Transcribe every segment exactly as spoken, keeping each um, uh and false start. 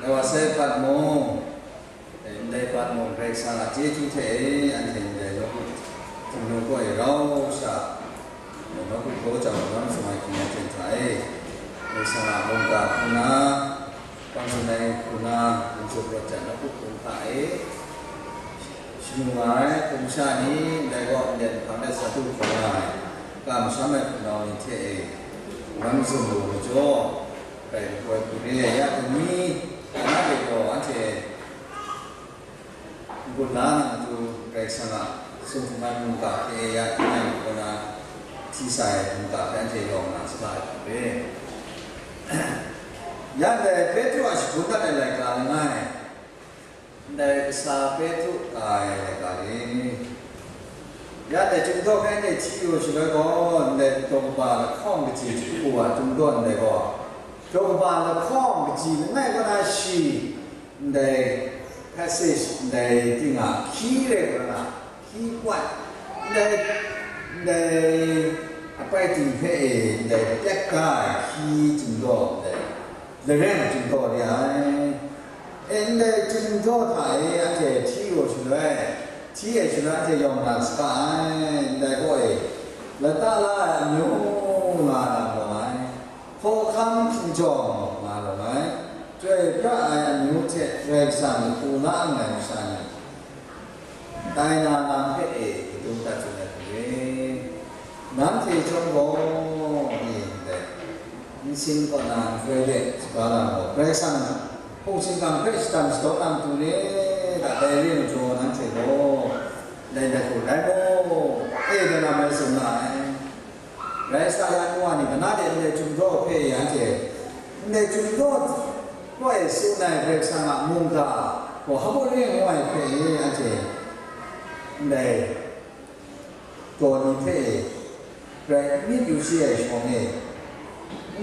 Dai wa sai pat mung, ndai pat mung Karai Kasang a chyeju hte e, anhte ndai nawku htingnu kaw e rau sha, nawku hkaw jang, lam sung ai hkying hten hta e, Karai Kasang a mungga hku na, hpang tsun ai hku na, n tsup rawt jang, nawku hpung hta e, shanu nga ai hpung sha ni, ndai kaw ndai hpang de sa du hkawm nga ai, kamsham ai hpunau ni hte e, lam sung lu majaw, Rai makoi hku re ai ya, dai ni, na de gaw anhte n-gun la na matu Karai Kasang a sumhpung ai mungga hte ya, tinang kaw na hti sa ai mungga hpe anhte yawng na saga ai hku re. Ya dai Petru a shagun dat ai laika langai, Ndai kasa Petru ka ai laika ni, ya dai Chyum daw hpe anhte hti yu shaloi gaw, ndai daw kaba lahkawng kaji hku wa Chyum daw ndai gaw, daw kaba lahkawng kaji langai kaw na shi, ndai passage, ndai ting a hkyi rai kaw na, hkyi kwat, ndai, ndai apai ting hpe e, ndai pyak ga ai hkyi Chyum daw ndai, laren Chyum daw re ai. E, ndai Chyum daw hta e anhte hti yu shaloi, hti ai shaloi anhte yawng na saga ai, ndai kaw e, lata la ai amyu nga na gaw ai, hkawhkam hkinjawng nga lawm ai, chyoi pra ai amyu hte Karai Kasang hku la nngai masha ni, tai na lam hpe e kadum dat tsun ai hku re. Nanhte chyawm gaw, ni ndai, nsin kaw na nhtoi de shaga lam gaw, Karai Kasang hpung shingkang hpe shadang shadaw na matu re, ga dai re ai majaw, nanhte gaw dai ndai hku rai gaw, e, dai lam rai tsun nga ai. Rai sa, ya nu wa ni, kana de ndai Chyum daw hpe anhte, ndai Chyum daw hpe tsun ai Karai Kasang a mungga gaw, Hkawhkam Ring ngu ai hpe anhte, ndai daw ni hpe rai myit yu shi ai shawng e,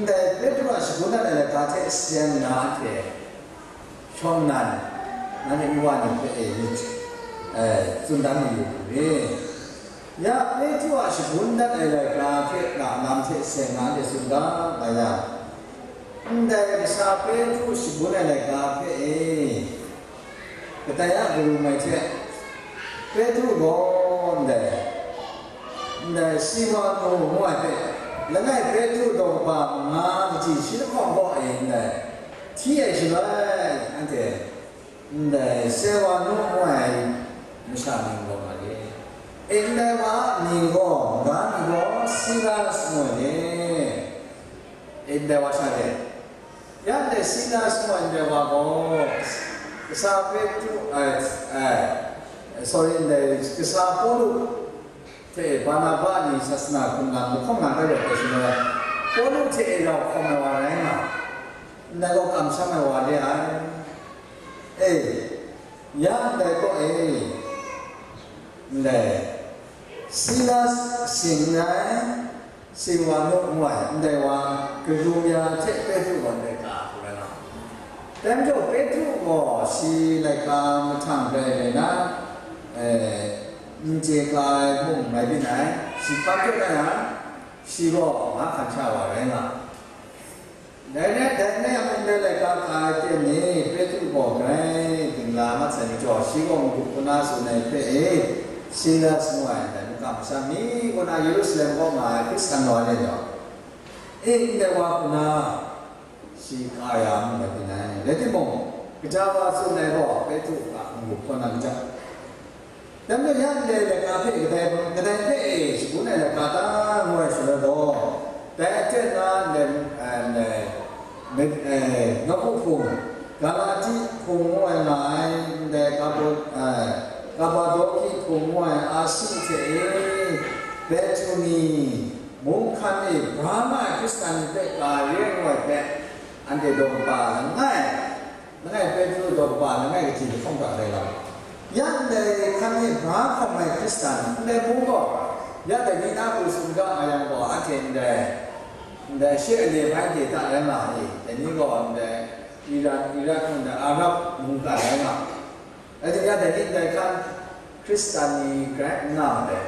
ndai Petru a shagun dat ai laika hte seng na anhte, shawng nnan, nanhte nu wa ni hpe e myit, e, tsun dan mayu hku re. Ya Petru a shagun dat ai laika hte na lam hte seng na de tsun ga nga yang, ndai kasa Petru shagun ai laika hpe e, kadai a karum ai hte, Petru gaw ndai, ndai Simon ngu ai hpe, langai Petru daw kaba manga kaji shi lahkawng kaw e ndai, hti ai shaloi, anhte, ndai Stefanu ngu ai masha ni gaw nga re. E, ndai wa a mying gaw, ga mi gaw Silas ngu ai re. E, ndai wa sha re. Ya ndai Silas ngu ai ndai wa gaw, kasa Petru, ai, ai, sorry, ndai kasa Pawlu hte Barnaba ni sasana hkum lam lahkawng nga ai rai taw shaloi, Pawlu hte e rau hkawm ai wa rai nga, ndai gaw kamsham ai wa re ai. E, ya ndai kaw e, ndai Silas sing rai, Stefanu ngu ai ndai wa, karum ya hte Petru gaw ndai ka hku rai nga. Dai majaw Petru gaw shi laika mahtang rai rai na, e, n chye hkra ai mung rai byin ai, shi hpa hkyen ai yang, shi gaw nga hkan sha wa rai nga. Dai rai, dai rai yang, ndai laika ka ai ten ni Petru gaw grai dingla mat sai majaw, shi gaw n-gup hku na tsun ai hpe e, Silas ngu ai ndai mungkan masha mi kaw na Yerusalem kaw nga ai Hkristan wa le gaw, e, ndai wa hku na shi ka ya mu ai byin ai. Rai timung, kaja wa tsun ai gaw Petru a n-gup hku na majaw, Dai majaw ya ndai laika hpe kadai, kadai hpe e shagun ai laika ta ngu ai shaloi gaw, dai aten na ndai, ndai, ndai, eh, nawku hpung, Galati hpung ngu ai nga ai, ndai Kabo-, eh, Kabadoki hpung ngu ai Asi hte e, Betuni, mung hkan e bra nga ai Hkristan ni hpe ka re ngu ai hpe, anhte daw kaba langai, langai Petru daw kaba langai kaji lahkawng hta dai lam. Ya ndai hkan e bra hkawm ai Hkristan, ndai mung gaw, ya dai ni na hku tsun ga nga yang gaw, anhte ndai, ndai she ale bai de hta rai nga ai, dai ni gaw ndai Iran, Irak, ndai Arab mungga rai nga. Rai timung, ya dai ni ndai hkan Hkristan ni grai n nga ma dai.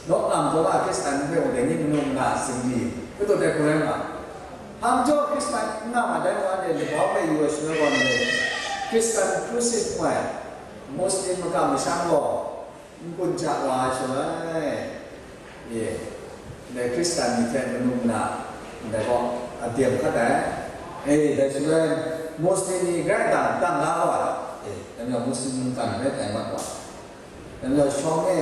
Nawk nga majaw ga Hkristan ni hpe mung dai ni manu mana singli, kataw dai hku rai nga. Hpa majaw Hkristan n nga ma dai wa ndai labau hpe yu ai shaloi wa ndai, Hkristan hkru sit ngu ai Muslim makam masham gaw n-gun ja wa ai shaloi, e, ndai Hkristan ni hte manu mana ndai gaw a dem hkat ai. E, dai shaloi Muslim ni grai dang dang la wa ai. E, dai majaw Muslim mungkan rai tai mat wa ai. Dai majaw shawng e,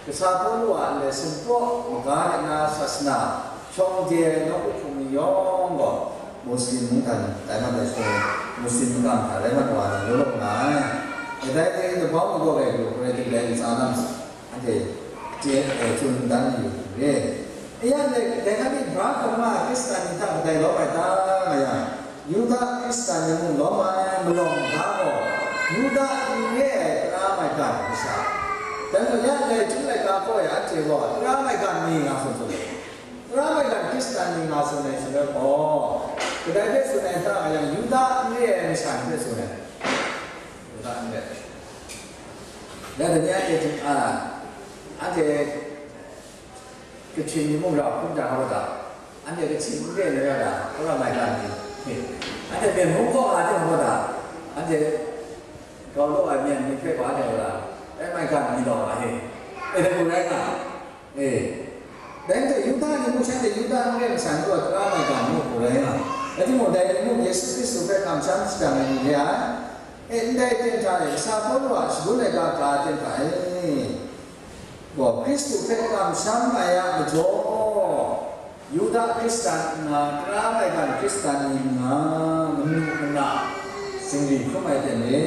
kasa Pawlu a lesson praw maga rai nna sasana shawng de ai nawku hpung ni yawng gaw Muslim mungkan tai mat ai shaloi, Muslim makam hta rai mat wa ai law law nga ai. E, dai hte dabau ni gaw rai lu, rai lu, dai ntsa lam anhte chye, e, tsun dan yu re. E, ya, dai, dai hkan ni bra hkawm nga ai Hkristan ni hta kadai lawm ai ta nga yang, Yuda Hkristan ni mung lawm ai malawng ga gaw, Yuda n re ai tara maigan masha. Dai majaw ya ndai Chyum laika kaw e anhte gaw tara maigan ni nga tsun tsun ai. Tara maigan Hkristan ni nga tsun ai shaloi gaw, kadai hpe tsun ai hta nga yang, Yuda n re ai masha ni hpe tsun ai. Yuda n re ai. Ya, dai ni anhte hte, a, anhte Kachin ni mung rau hkrum jang hkau da, anhte Kachin n re ai ni rai da, wora maigan ni, he, anhte Myen mung kaw a hte hkau da, anhte grau law ai Myen ni hpe gaw anhte wora, e, maigan ni law ai, he, e, dai gaw rai nga, e, dai hte Yuda ni mung shanhte Yuda n re ai masha ni gaw tara maigan ni gaw rai nga, rai timung, dai ni mung Yesu Hkristu hpe kamsham shajang ai ni re ai, e, ndai ten hta e, kasa Pawlu a shagun ai ga ga ten hta e, gaw Hkristu hpe kamsham ai a majaw, Yuda Hkristan nna, tara maigan Hkristan ni nna, manu mana zingri hkrum ai ten re.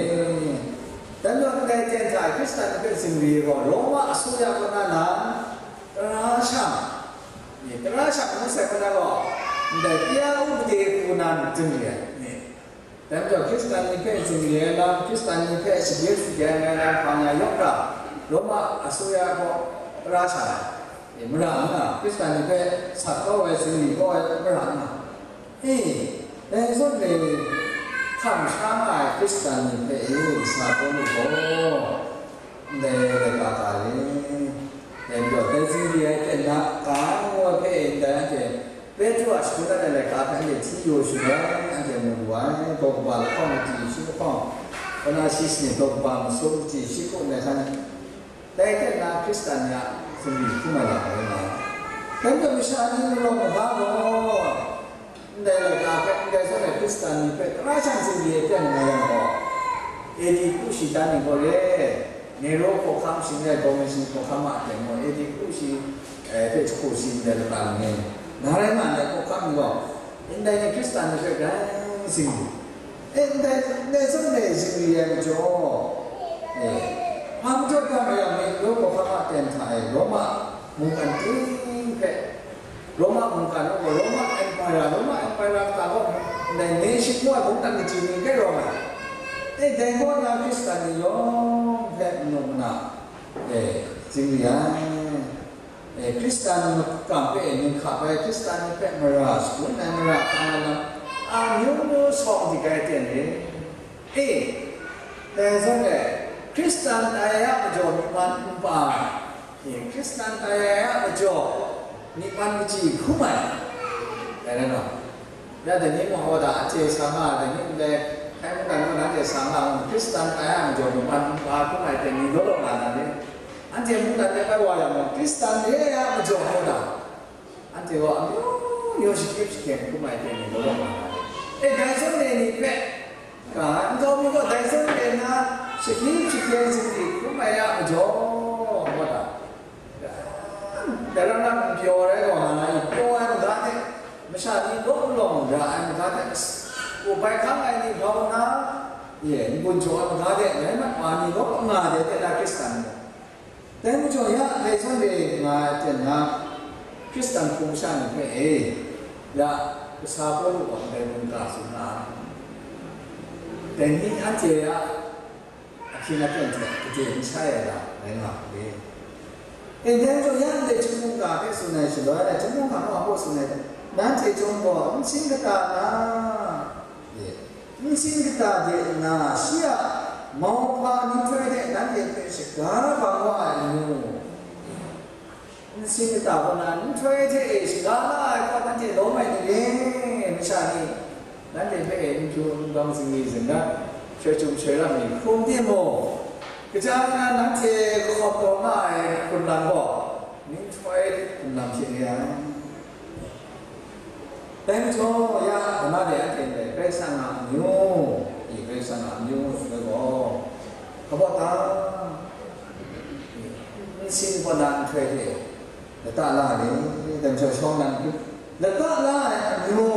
Dan gaw ndai ten hta Hkristan ni hpe zingri ai gaw, Roma asuya kaw na nan, tara shang, ni, tara shang ngu sai kaw na gaw, ndai pya upade hku nan zingri ai, ni. Dai majaw Hkristan ni hpe zingri ai lam, Hkristan ni hpe shagyim shagyen ai lam hpa nga yawng hkra, Roma asuya gaw tara sha ai, e, mara nna, Hkristan ni hpe sat kau ai, zingri kau ai mara nna, e, dai zawn e, hkam sha nga ai Hkristan ni hpe, e, kasa Pawlu gaw, ndai laika ga re. Dai majaw, dai zingri ai ten na, ga ngu ai hpe ndai anhte Petru a shagun dat ai laika hpe anhte hti yu shaloi, anhte mu lu ai, gaw kaba lahkawng machyi shi lahkawng, kaw na shi sanit, gaw kaba masum machyi shi hku ndai hkan, dai ten na Hkristan ni a zingri hkrum ai lam rai nga ai. Dai majaw, masha ni malawng maga gaw, ndai laika hpe, ndai zawn e Hkristan ni hpe tara shang zingri ai pyan nga yang gaw, A D kru shi dan ni gaw re, Nero hkawhkam shing rai, Domitian hkawhkam a teng gaw, A D kru shi, eh, hpe jahku shi ndai lata ni, na rai nga ndai hkawhkam ni gaw, ndai ni Hkristan ni hpe grai zingri. E, ndai, ndai zawn e zingri ai majaw, e, hpa majaw hkam rai yang, Nero hkawhkam a ten hta e Roma mungkan ting hpe, Roma mungkan gaw, Roma Empire, Roma Empire kata gaw, ndai nation ngu ai mungdan kaji ni hpe rawng ai. E, dai kaw na Hkristan ni yawng hpe manu mana, e, zingri ai. E, Hkristan makam hpe ninghka bai, Hkristan ni hpe mara shagun ai, mara hkang ai lam, a myu myu sawng dik ai ten re. E, dai zawn e, Hkristan tai a majaw myi man n pa ai, e, Hkristan tai ai a majaw myi man machyi hkrum ai, dai rai nna, ya dai ni mung hkawda, anhte sa nga ai, dai ni ndai, hkai mungdan gaw nanhte sa nga ai, Hkristan tai a majaw myi man n pa hkrum ai hte ni law law nga na ni? Anhte mungdan de bai wa yang gaw, Hkristan re ai a majaw hkawda, anhte gaw amyu myu shakyip shakyen hkrum ai hte ni law law nga na ni? E, dai zawn e ni hpe, Ga, nkau mi gaw dai zawn e na, shakyip shakyen zingri hkrum ai a majaw, ngu ai, dai ram ram n pyaw ai gaw nga ai, pyaw ai maga hte, masha ni law n lawng ra ai maga hte, bai hkang ai ni grau nna, ye, n-gun jaw ai maga hte, rai mat wa ni law n nga ai de, teng na Hkristan gaw. Dai majaw ya, dai zawn e nga ai ten na, Hkristan hpung masha ni hpe e, ya, kasa Pawlu gaw ndai mungga tsun nga ai. Dai ni anhte a ahkying aten hte gade n shai ai lam rai nga ai. E, dai majaw ya, ndai Chyum mungga hpe tsun ai shaloi, Chyum mungga gaw hpa tsun ai, nanhte chyawm gaw n sin kata na? Ye. Nsin kata de nna, shi a mauhpa nhtoi hte nanhte hpe shaga bang wa ai nu? Nsin kata kaw na nhtoi hte e shaga la ai hkawt nanhte lawm ai ni re? Masha ni nanhte hpe e n pyu n bang zingri zingrat, Chyoi chyum chyoi lam mi hkrum timung, kaja na nanhte kahkawp taw nga ai hkrun lam gaw, nhtoi hkrun lam hte re ai. Dai majaw, ya, dama de anhte ndai Karai Kasang a amyu, i Karai Kasang a amyu ngu gaw, kabaw ta, nsin kaw na nhtoi hte, lata la ai, dai majaw shawng nnan hpe lata la ai amyu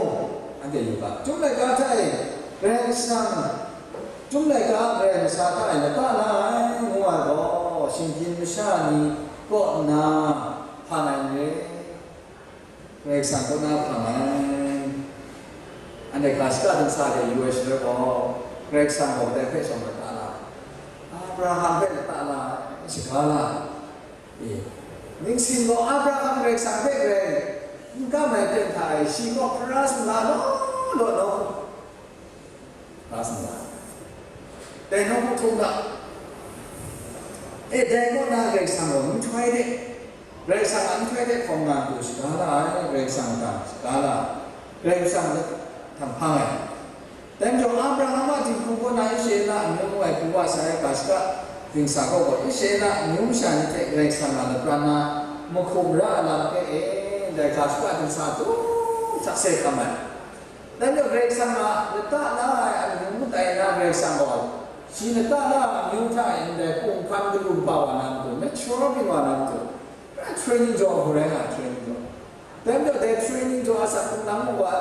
anhte yu ga. Chyum laika hta e Karai Kasang, chyum laika Karai Kasang hta e lata la ai ngu ai gaw, shinggyim masha ni kaw nna hpang ai n re, Karai Kasang kaw nna hpang ai. Anhte ga shaka dingsa de yu ai shaloi gaw, Karai Kasang gaw dai hpe shawng lata la ai. Abraham hpe lata la ai, shaga la ai. E, ningsin gaw Abraham Karai Kasang hpe grai n kam ai ten hta e, shi gaw hpara sumla law law law, hpara sumla. Dai nawku hkrum ga. E, dai kaw na Karai Kasang gaw nhtoi de, Karai Kasang a nhtoi de hkawm nga tu shaga la ai, Karai Kasang hta shaga la ai, Karai Kasang hta hpang ai. Dai majaw, Abraham a dinghku kaw na Israela amyu ngu ai pru wa sai ai ga shaka dingsa kaw gaw, Israela amyu masha ni hte Karai Kasang a lapran na mahku mara a lam hpe e, ndai ga shaka dingsa tum hta sai hkam ai. Dai majaw, Karai Kasang a lata la ai amyu tai na Karai Kasang gaw, shi lata la ai amyu hta e ndai hpung hkan galu kaba wa na matu, mature byin wa na matu, training jaw hku rai nga ai, training jaw. Dai majaw, dai training jaw a asak hkrung lam mung wa,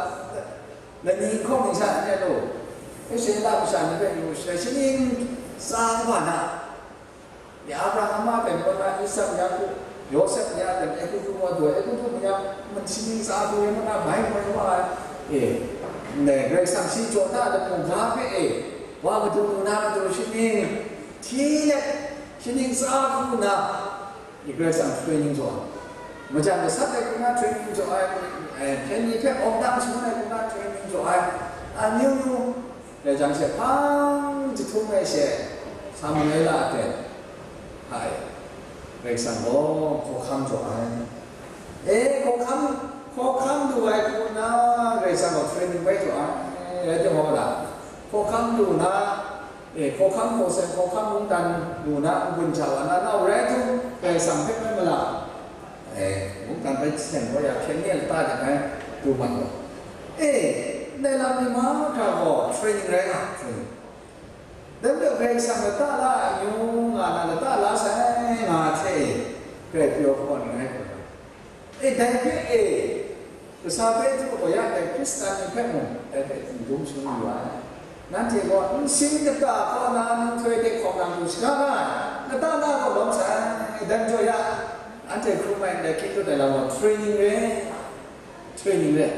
lani hkawng ning sha n rai law, Israela masha ni hpe yu shaloi, shaning tsa wa na, ya Abraham a ben kaw na Isak, Yaku, Yawsep ni a ben Egutu wa daw, Egutu mung ya, shaning tsa hku rai ngu na bai bai wa ai. E, ndai Karai Kasang shi jaw na lamu ga hpe e, wa madu lu na matu shaning hti let, shaning tsa hku na, Karai Kasang training jaw ai. Majan gasat ai hku na training jaw ai, eh, hpyen ni hpe awng dang shangun ai hku na training jaw ai. Amyu myu, dai jang she hpang jahtum ai she, Samuela a ten hta e, Karai Kasang gaw hkawhkam jaw ai. E, hkawhkam, hkawhkam lu ai hku na Karai Kasang gaw training bai jaw ai. Rai timung, hkawhkam lu na, E, hkawhkam hkaw sai, hkawhkam mungdan lu na n-gun hta wa na nau rai htung, Karai Kasang hpe mai mala. E, mungdan bai seng gaw ya hpyen ni a lata de mai du mat gaw. E, ndai lam ni mahkra gaw training rai nga, training. Dai majaw Karai Kasang lata la ai amyu nga na lata la sai nga hte e, Karai pyaw hkaw ni rai hkawt ai. E, dai hpe e, kasa Petru gaw ya dai Hkristan ni hpe mung dai hpe n dum shangun yu ai. Nanhte gaw nsin kata kaw na nhtoi de hkawm na lu shaga nga ai, lata la gaw lawm sai, dai majaw ya, anhte hkrum ai ndai hkying dut ai lam gaw training re, training re.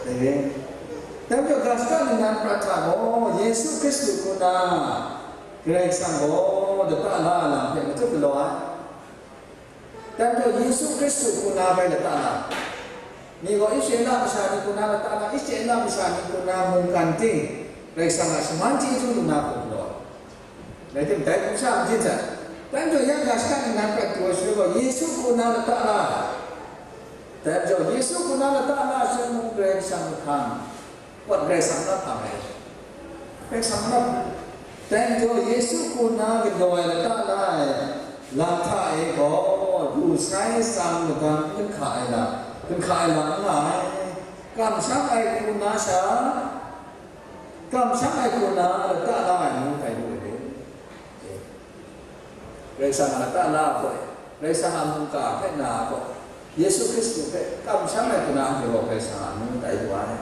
Dai re. Dai majaw ga shaka ningnan prat hta gaw Yesu Hkristu hku na Karai Kasang gaw lata la ai lam hpe matut galaw ai. Dai majaw Yesu Hkristu hku na bai lata na, ni gaw Israela masha ni hku na lata na, Israela masha ni hku na mungkan ting, Karai Kasang a shaman chyeju lu na hku galaw ai. Rai tim, dai hku sha majen sai. Dai majaw ya ga shaka ningnan prat du ai shaloi gaw, Yesu hku na lata na, dai majaw Yesu hku na lata na shaloi mung Karai Kasang mahtang, Wat Karai Kasang na hpang ai. Karai Kasang na, dai majaw Yesu hku na galaw ai lata la ai lam hta e gaw, du sai tsang magang n hka ai lam, n hka ai lam n nga ai. Kamsham ai hku na sha, kamsham ai hku na lata la ai ngu hkai lu ai. Karai Kasang a lata la ai hpe, Karai Kasang a mungga hpe na ai hpe, Yesu Hkristu hpe kamsham ai hku na anhte gaw Karai Kasang a amyu tai lu ai.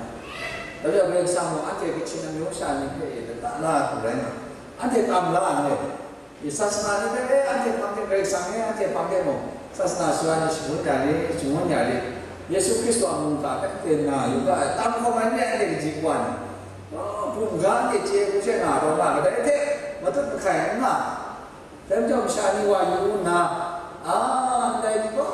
Dai majaw Karai Kasang gaw anhte Kachin amyu sha ni hpe e lata la ai hku rai nga, anhte kam la ai. Sasana ni hpe e, anhte hpang de, Karai Kasang e anhte hpang de mung, sasana sara ni shangun ya re, shangun ya re, Yesu Hkristu a mungga hpe anhte na yu ga ai, tam hkawm ai n re, anhte kaji kawa ni, oh, bum ga anhte chye hku she nga taw nga, kadai hte matut mahkai n nga. Dai majaw masha ni wa yu nna, a, ndai ni gaw,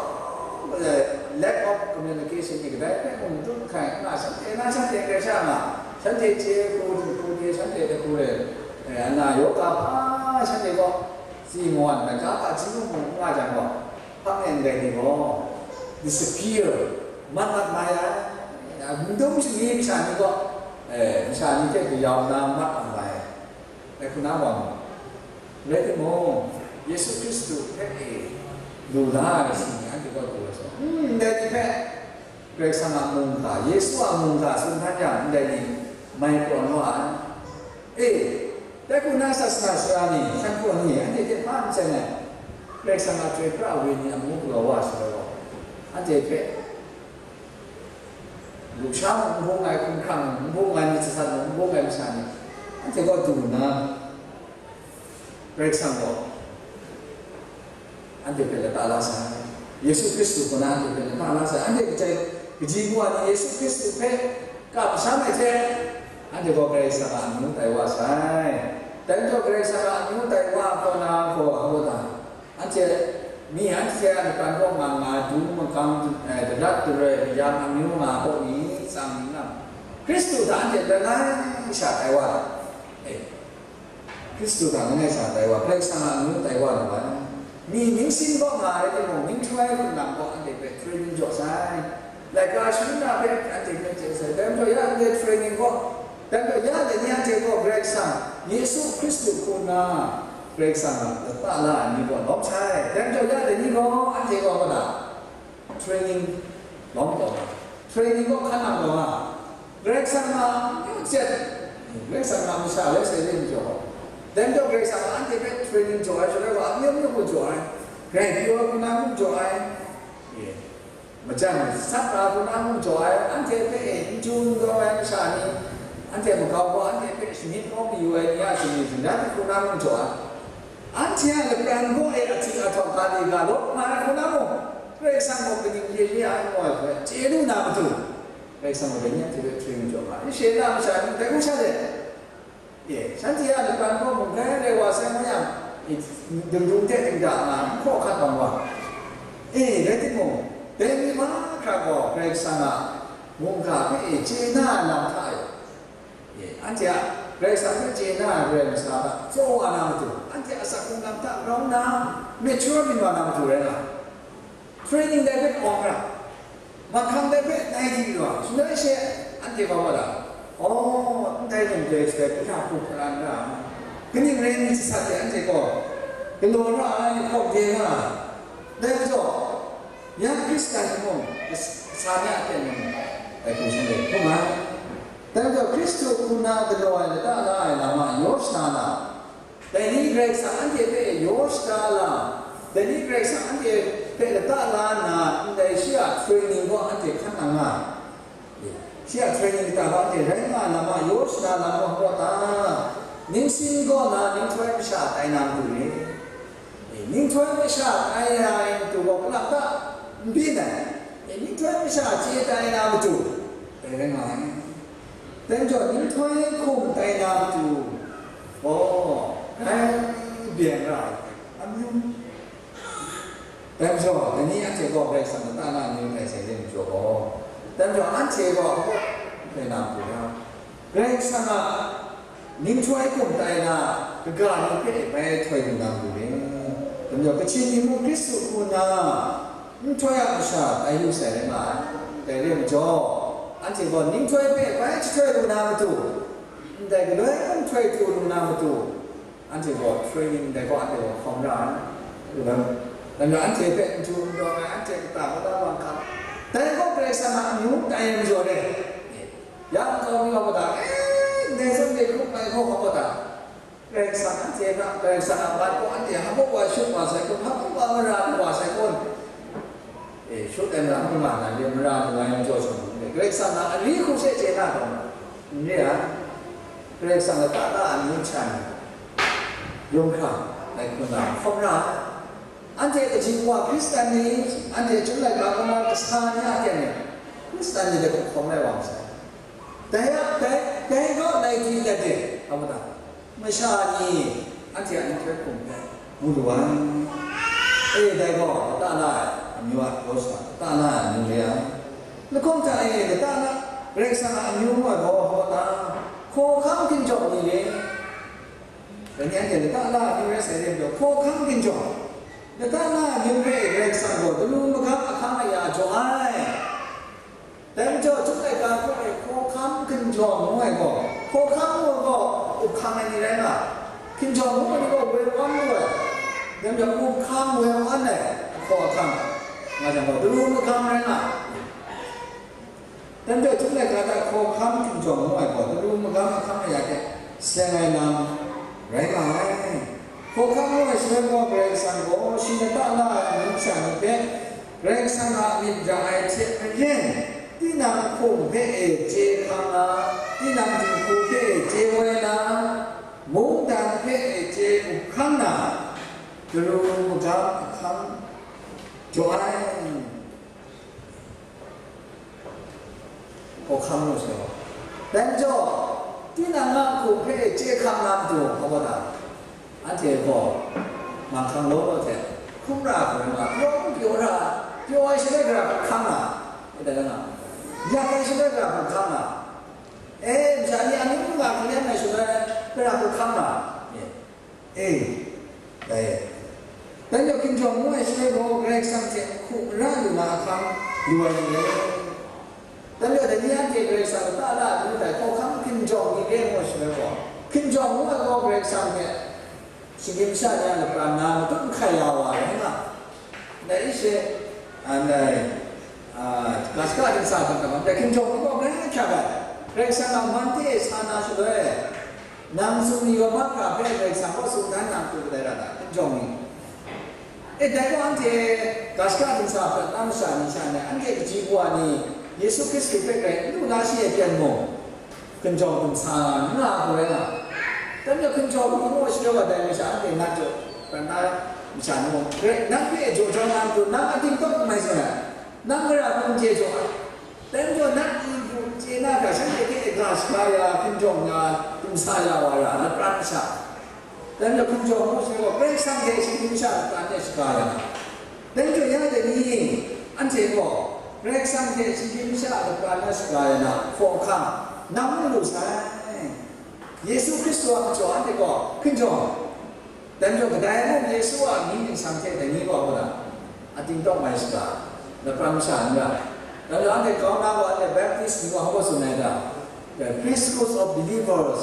lack of communication ni kadai hpe mung matut mahkai n nga, shanhte na shanhte hkrai sha nga, shanhte chye hku, dinghku de, shanhte dinghku de, eh, ana yawga hpa shanhte gaw tsi mawan ai, ga hpa hti mung mung n nga jang gaw, hpang e ndai ni gaw disappear, mat mat mai ai, n dum shani masha ni gaw, eh, masha ni hte kayau na mat ang ai, dai hku na wa mu. Rai timung, Yesu Hkristu hpe e lu la ai myit ni anhte gaw du ai sha, hmm, ndai ni hpe Karai Kasang a mungga, Yesu a mungga tsun hkan yang, ndai ni mai prawn wa ai. E, dai hku na sasana sara ni, hkan hku ni, anhte hte hpa n chyen ai, Karai Kasang a Chyoi pra ai Wenyi a mung galaw wa ai shaloi gaw, anhte hpe lusha mung n bung ai, hkumhkrang mung n bung ai, myit sasat mung n bung ai masha ni, anhte gaw du nna, Karai Kasang gaw anhte hpe lata la sai. Yesu Hkristu hku na anhte hpe lata la sai. Anhte kaji, kaji wa ni Yesu Hkristu hpe kamsham ai hte, anhte gaw Karai Kasang a amyu tai wa sai. Dai majaw Karai Kasang a amyu tai wa ai kaw na gaw, a gaw ta, anhte, mi anhte a lapran kaw nga nga, dum magang, eh, dadat daroi mayam amyu nga gaw ni, tsang ni nga, Hkristu hta anhte langai sha tai wa ai. Eh, Hkristu hta langai sha tai wa, Karai Kasang a amyu tai wa lu ai. Mi ningsin kaw nga rai timung, ninghtoi hkum nang gaw anhte hpe training jaw sai. Laika sharin na hpe anhte hpe chye sai. Dai majaw ya anhte training gaw, dai majaw ya dai ni anhte gaw Karai Kasang, Yesu Hkristu hku na Karai Kasang a lata la ai ni gaw lawm sai. Dai majaw ya dai ni gaw anhte gaw hpa na training lawm taw nga, training gaw hkan nang taw nga, Karai Kasang a amyu jet, Karai Kasang a masha rai sai re majaw, dai majaw Karai Kasang a anhte hpe training jaw ai, shaloi wa amyu myu mung jaw ai, grai pyi ai hku na mung jaw ai, e, majan sat na hku na mung jaw ai, anhte hpe e n chyu n dawng ai masha ni, anhte makau gaw anhte hpe shanit kau mayu ai ni a shani shingran hku na mung jaw ai. Anhte a lapran gaw e ahti ahtawk ga le ga lawt nga ai hku na mung, Karai Kasang gaw kaning re re ai n gaw ai hpe chye lu na matu, Karai Kasang gaw dai ni anhte hpe hpring jaw nga ai. Share na masha ni dai hku sha de, e, shanhte a lapran gaw mung grai rai wa sai ngu yang, e, dingdung hte dingda nga n hkaw hkat bang wa. E, rai timung, dai ni mahkra gaw Karai Kasang a mungga hpe e chye na ai lam hta e, e, anhte a Karai Kasang hpe chye na ai Karai Kasang hta tsaw wa na matu, anhte a asak hkrung lam hta grau nna, mature byin wa na matu rai nga ai. Training dai hpe awng ra, mahkang dai hpe nai di ra, shaloi she anhte hpa wa da, aw, ndai lam dai hte hpa hku hparan ra, kaning rai nni jasat de anhte gaw galaw ra ai, hkawk de nga ai. Dai majaw, ya Hkristan mung, kasa ni a aten mung, dai hku shanhte hkrum ai. Dai majaw, Hkristu hku na galaw ai lata la ai lam a yaw shana na, dai ni Karai Kasang anhte hpe yaw shada la, dai ni Karai Kasang anhte hpe lata la nna, ndai shi a training gaw anhte hkan nang nga ai. Shi a training kata gaw anhte rai nga ai lam a yaw shada lam gaw hpaw ta, ningsin gaw na ninghtoi masha tai na matu re. E, ninghtoi masha tai ai matu gaw, kalak ta n byin ai. E, ninghtoi masha chye tai na matu, dai rai nga ai. Dai majaw, ninghtoi hkum tai na matu gaw, grai byen ra ai, amyu. Dai majaw, dai ni anhte gaw Karai Kasang lata na amyu tai sai re majaw gaw, dai majaw, anhte gaw hkawk tai na matu ga, Karai Kasang a ninghtoi hkum tai na, kaga ni hpe bai htoi lu na matu re. Dai majaw, Kachin ni mung Hkristu hku na nhtoi a masha tai lu sai rai nga ai. Dai re majaw, anhte gaw ninghtoi hpe bai jahtoi lu na matu, ndai galoi hkum htoi htu lu na matu, anhte gaw training dai gaw anhte gaw hkawm ra ai. Dai majaw, anhte hpe n htu n dawng ai, anhte kata kata bang hkam, dai gaw Karai Kasang a amyu tai ai majaw re. Ya nkau mi wa mada, e, ndai zawn de hkrup ai hkawk wa mada, Karai Kasang anhte hta, Karai Kasang a mat gaw anhte hpa wa shut wa sai kun, hpa wa mara wa sai kun? E, shut ai mara n nga na, mara lu ai majaw sha mung, Karai Kasang a ari hku she chye na taw, n re ai. Karai Kasang lata la ai amyu hta ni, yawng hkra, dai hku na hkawm ra ai. Anhte kaji wa Hkristan ni, anhte chyum laika kungdawn kasa ni a aten e, Hkristan ni dai hku hkawm ai wa masai. Dai a, dai, dai gaw nai di dat de, a mada, masha ni anhte a nhtoi hkum hpe mu lu ai. E, dai gaw lata la ai amyu a yaw shada, lata la ai amyu re ai. Lahkawng hta e lata la, Karai Kasang a amyu ngu ai gaw hpaw ta, hkawhkam hkinjawng ni re. Dai ni anhte lata la ai amyu rai sai re majaw, hkawhkam hkinjawng, lata la ai amyu hpe Karai Kasang gaw daru magam ahkang aya jaw ai. Dai majaw, chyum laika hpe Hkawhkam hkinjawng ngu ai gaw, hkawhkam ngu ai gaw, up hkang ai ni rai nga, hkinjawng ngu ai ni gaw, woi awn lu ai, dai majaw, up hkang woi awn ai ahkaw ahkang nga jang gaw, daru magam rai nga. Dai majaw, chyum laika hta hkawhkam hkinjawng ngu ai gaw, daru magam ahkang aya hte seng ai lam rai nga ai. Hkawhkam ngu ai shaloi gaw, Karai Kasang gaw shi lata la ai amyu sha ni hpe, Karai Kasang a myit ra ai hte maren, tinang hkum hpe e chye hkang na, tinang dinghku hpe e chye woi na, mungdan hpe e chye up hkang na, daru magam ahkang jaw ai. Hkawhkam ngu shaloi gaw. Dai majaw, tinang a hkum hpe chye hkang na matu, hkawm da, anhte gaw, manghkang law law hte, hkrum ra hkrum nga, pyaw n pyaw ra, pyaw ai shaloi gara hkam hkang na, dai na, yak ai shaloi gara hkam hkang na, e, masha ni amyu nga hkalem ai shaloi, gara hkam hkang na, e, e, dai. Dai majaw, hkinjawng ngu ai shaloi gaw, Karai Kasang hte hku mara lu na ahkang lu ai ni e. Dai majaw, dai ni anhte Karai Kasang lata la ai amyu dai hkawhkam hkinjawng ni re ngu ai shaloi gaw, hkinjawng ngu ai gaw Karai Kasang hte shinggyim masha ni a lapran na matut nhkai ya wa ai nga. Dai she, a, ndai, a, ga shaka dingsa hta hkam ai, dai hkinjawng ni gaw grai hkyak ai. Karai Kasang a man de sa na shaloi, nang tsun ni wa mahkra hpe Karai Kasang gaw tsun dan na matu kadai ra ta, hkinjawng ni. E, dai gaw anhte ga shaka dingsa hpe na masha ni sha ni, anhte kaji kawa ni Yesu Hkristu hpe grai n lu na shi e pyen mung, hkinjawng hkum sa nga ai hku rai nga. Dai majaw, hkinjawng hkum ngu shaloi wa, dai masha anhte nat jaw, pran na masha ni mung, grai, nang hpe jaw jau na matu, nang ating tawk n mai tsun ai, nang gara hku n chye jaw ai. Dai majaw, nang i hku n chye na hta, shanhte hte e ga shaga ya, hkinjawng ya, hkum sa ya wa ra, lapran masha. Dai majaw, hkinjawng ngu shaloi gaw, Karai Kasang hte shinggyim masha lapran e shaga ya na. Dai majaw, ya dai ni, anhte gaw Karai Kasang hte shinggyim masha a lapran na shaga ya na, hkawhkam, nang n lu sai. Yesu Hkristu a majaw anhte gaw hkinjawng. Dai majaw, kadai mung Yesu a amying ningsang hte dai ni gaw, hkawhkam, ating tawk mai shaga, lapran masha n rai. Dai majaw, anhte kau na gaw, anhte Baptist ni gaw, hkawhkam tsun ai ta? The priesthood of believers.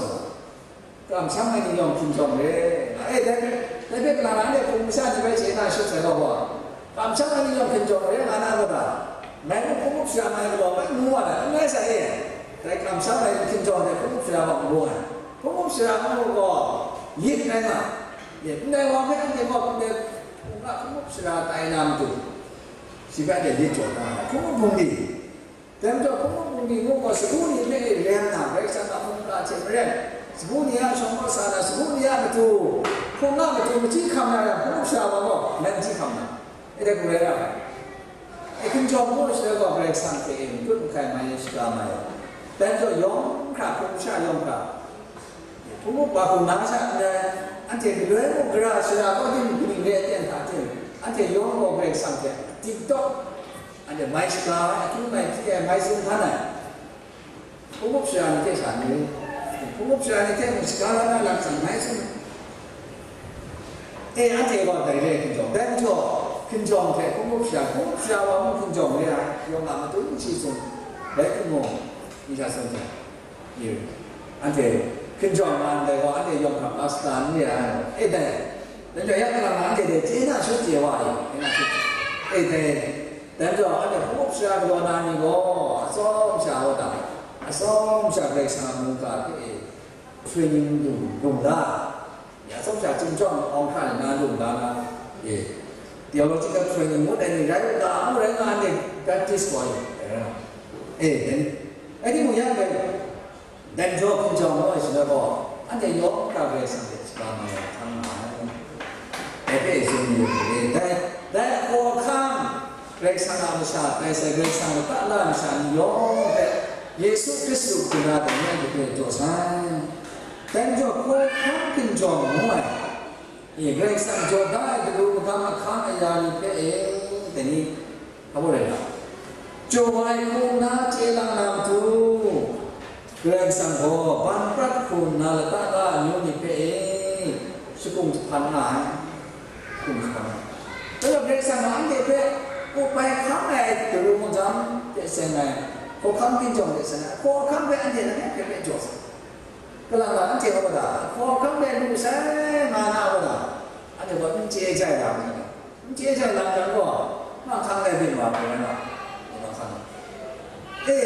Kamsham ai ni yawng hkinjawng re. E, dai, dai hpe kalang anhte hpung masha ni bai chye na shut sai gaw gaw, kamsham ai ni yawng hkinjawng re nga na gaw ta? Ngai mung hpung up shara mai galaw bai ngu wa na, n rai sai e. Dai kamsham ai hkinjawng dai hpung up shara gaw ngu ai. Hpung up shara ngu gaw, lit rai nga. Lit ndai wa hpe anhte gaw hpung de, hpung a hpung up shara tai na matu, shi hpe anhte lit jaw na, hpung up bungli. Dai majaw, hpung up bungli ngu gaw, sagu ni hpe e rem na, Karai Kasang a mungga hte maren, sagu ni a shawng kaw sa na, sagu ni a matu, hpung a matu machyi hkam na yang, hpung up shara wa gaw, nang machyi hkam na, e dai hku rai ra ai. E hkinjawng ngu shaloi gaw, Karai Kasang hte e matut nhkai mai ai shaga mai ai. Dai majaw, yawng hkra, hpung masha yawng hkra, hpung up wa hku na sha ndai, anhte galoi mung gara shara kaw tim, kaning re ai ten hta tim, anhte yawng gaw Karai Kasang hte ating tawk, anhte mai shaga ai, akyu mai hpyi ai, mai tsun hkan ai, hpung up shara ni hte sha ni, hpung up shara ni hte mung shaga la na lam hte mai tsun. E, anhte gaw dai re hkinjawng, dai majaw, hkinjawng hte hpung up shara, hpung up shara wa mung hkinjawng re ai, yawng a matut n chyi tsun, rai timung, ning sha tsun hte. Yu, anhte hkinjawng na ndai gaw, anhte yawng hkra pasta n re ai. E dai, dai majaw, ya kalang na anhte dai chye na shut chye wa ai, chye na shut chye. E dai, dai majaw, anhte hpung up shara galaw na ni gaw, atsawm sha wa ta, atsawm sha Karai Kasang a mungga hte e training lu, lung la. Ya, tsawm sha chyum chyawm awng hkra ni na lung la na, e, theological training ngut ai ni rai u ga, ngu rai nga, anhte Baptist gaw, e, e, e, dai ni, rai timung, ya, dai, dai majaw hkinjawng ngu ai shaloi gaw, anhte yawng hkra Karai Kasang hte shaga mai ai hkang nga ai. Dai hpe tsun yu, e, dai, dai ahkaw ahkang, Karai Kasang a masha, dai sai Karai Kasang lata la ai masha ni yawng hpe, Yesu Hkristu hpung na dai ni a matu e jaw sai. Dai majaw, hkawhkam hkinjawng ngu ai, e, Karai Kasang jaw da ai daru magam ahkang aya ni hpe e, dai ni, hpa rai la, jaw ai hku nna chye lang na matu, Karai Kasang gaw ban prat hku nna lata la ai amyu ni hpe e, shakung jahpan nga ai. Hkum hkam. Dai gaw, Karai Kasang gaw anhte hpe up ai hkang ai daru magam hte seng ai, Hkawhkam hkinjawng de sa na, hkawhkam hpe anhte na hpe hpe jaw sa. Kalang la anhte wa da, hkawhkam hpe lu sai nga na wa da, anhte wa n chye jai lam na, n chye jai lam jang gaw, mahkang lai byin wa hpe na, mahkang. E,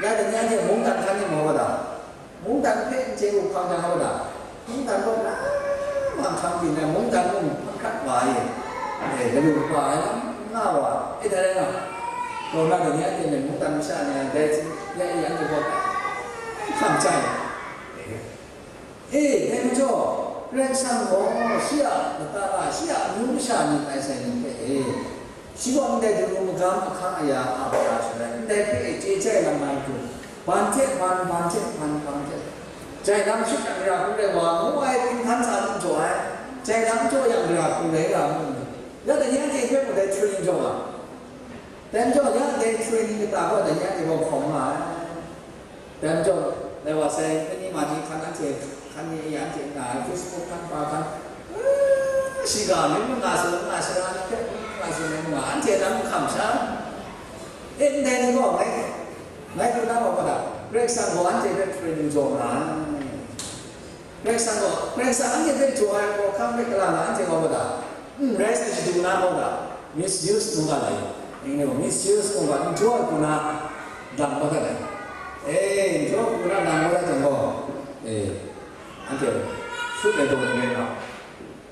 ya da ni anhte mungdan hkan ni maw wa da? Mungdan hpe n chye u hkang jang gaw da, mungdan gaw na mahkang byin ai, mungdan mung hkrat wa ai, e, galu kaba ai lam nga wa, e, dai rai nga. Kaw na dai ni anhte mung dan masha ni a, dai hte ya e anhte gaw hkam chyai. E, dai majaw, Karai Kasang gaw shi a lata la, shi a amyu masha ni tai sai ni hpe e, shi gaw ndai daru magam ahkang aya a mara shaloi, ndai hpe e chye chyai lam ai hku, ban hte ban, ban hte ban, ban hte jai lam shut yang gara hku rai wa, ngu ai, hpinghkan sa n jaw ai, jai lam jaw yang gara hku rai ga mu. Ya dai ni anhte hpe mung dai training jaw nga. Dai majaw, ya dai training kata gaw dai ni anhte gaw hkawm nga ai. Dai majaw, dai wa sai, ani ma ni hkan anhte, hkan ni ya anhte nga ai, Facebook hkan, pa hkan, ah, shiga, myit manga su, nga sara, myit manga su, myit manga, anhte lam hkam sha. E, ndai ni gaw, ngai, ngai hku na gaw, Karai Kasang gaw anhte hpe training jaw nga ai. Karai Kasang gaw, Karai Kasang anhte hpe jaw ai hkawhkam hpe galaw na anhte gaw wa da, n rai sai shadu na gaw da, misuse nu ga lai. Ning ni gaw misuse nu ga, n jaw ai hku na dang wa da lai. E, n jaw ai hku na dang wa da jang gaw, e, anhte shut ai daw ni rai nga.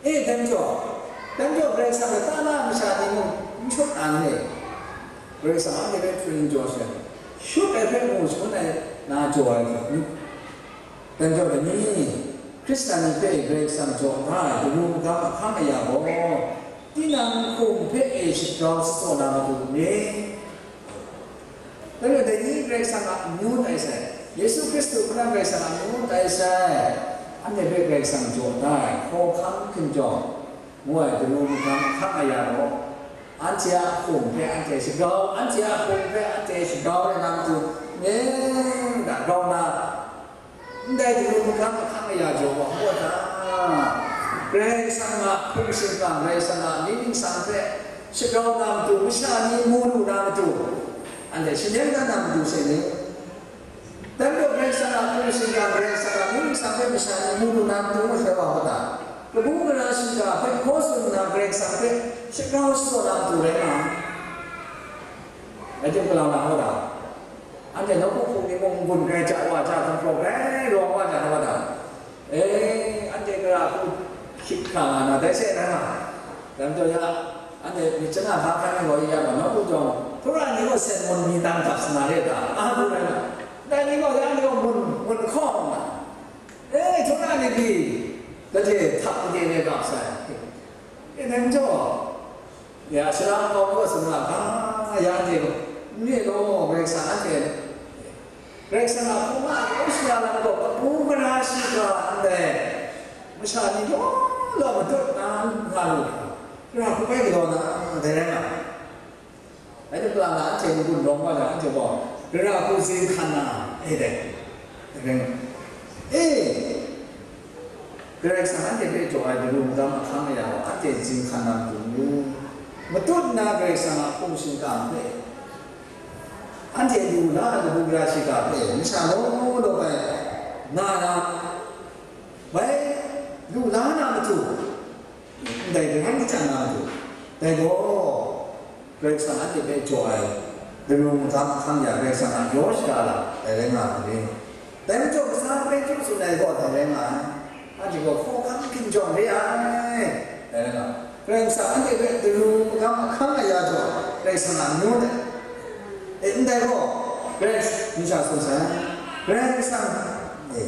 E, dai majaw, dai majaw Karai Kasang lata la ai masha ni mung n shut na n le? Karai Kasang anhte hpe hpring jaw sai, shut ai hpe mu shangun ai na jaw ai hku. Dan jau ai ni, Hkristan ni hpe Karai Kasang jaw na ai daru magam ahkang aya gaw, tinang hkum hpe e shagrau shatsawt na matu ni? Dai majaw dai ni Karai Kasang a amyu tai sai, Yesu Hkristu hpe Karai Kasang a amyu tai sai, anhte hpe Karai Kasang jaw na ai hkawhkam hkinjawng ngu ai daru magam ahkang aya gaw, anhte a hkum hpe anhte shagrau, anhte a hkum hpe anhte shagrau rai na matu ni? Ga grau na, ndai daru magam ahkang aya jaw wa hkawt na, Karai Kasang a hkum shingkang, Karai Kasang a mying ningsang hpe shagrau na matu, masha ni mu lu na matu, anhte shanhten dan na matu she ni? Dan gaw Karai Kasang a hkum shingkang, Karai Kasang a mying ningsang hpe masha ni mu lu na matu, ngu sai wa hkawt na, kabu gara shiga hpe hkaw tsun nna Karai Kasang hpe shagrau shatsawt na matu rai nga ai. Rai tim galaw na hkawt na, anhte nawku hpung ni mung n-gun grai ja wa ja, hkungprawk grai rawng wa ja hkawt na, e, anhte gara hku hkyit hkra nga na, dai she na nga. Dai majaw ya, anhte myit chyanna hpa hkan ai gaw ya gaw, nawku jawng, Hkra ni gaw sen mun mi tang dap sa na re ta? A hku rai na, dai ni gaw ya ni gaw mun, mun hkaw nga na, e, Hkra ni pyi, gade htak gade re ga sai. E, dai majaw, ya, salang kau kaw tsun nga ga, ya anhte gaw, n re law, Karai Kasang anhte, Karai Kasang a hpung a kau shara lam gaw, kabu gara shiga ndai masha ni law law matut na nga lu hkra, gara hku bai galaw na, dai rai nga. Rai nna, anhte n-gun rawng wa na, anhte gaw gara hku zing hkan na, e dai, dai rai nga. E, Karai Kasang anhte hpe jaw ai daru magam ahkang aya gaw, anhte zing hkan na matu ni? Matut nna Karai Kasang a hkum shingkang hpe, anhte lu la ai kabu gara shiga hpe, masha law law bai nga na, bai lu la na matu, ndai daram kachyan na matu, dai gaw, Karai Kasang anhte hpe jaw ai daru magam ahkang ya, Karai Kasang a yaw shada lam, dai rai nga ai ni? Dai majaw, kasa Petru tsun ai gaw dai rai nga ai. Anhte gaw hkawhkam hkinjawng re ai, dai rai nga ai. Karai Kasang anhte hpe daru magam ahkang aya jaw, Karai Kasang a amyu dai. E, ndai gaw, Karai, nsha tsun sai, Karai Kasang, e,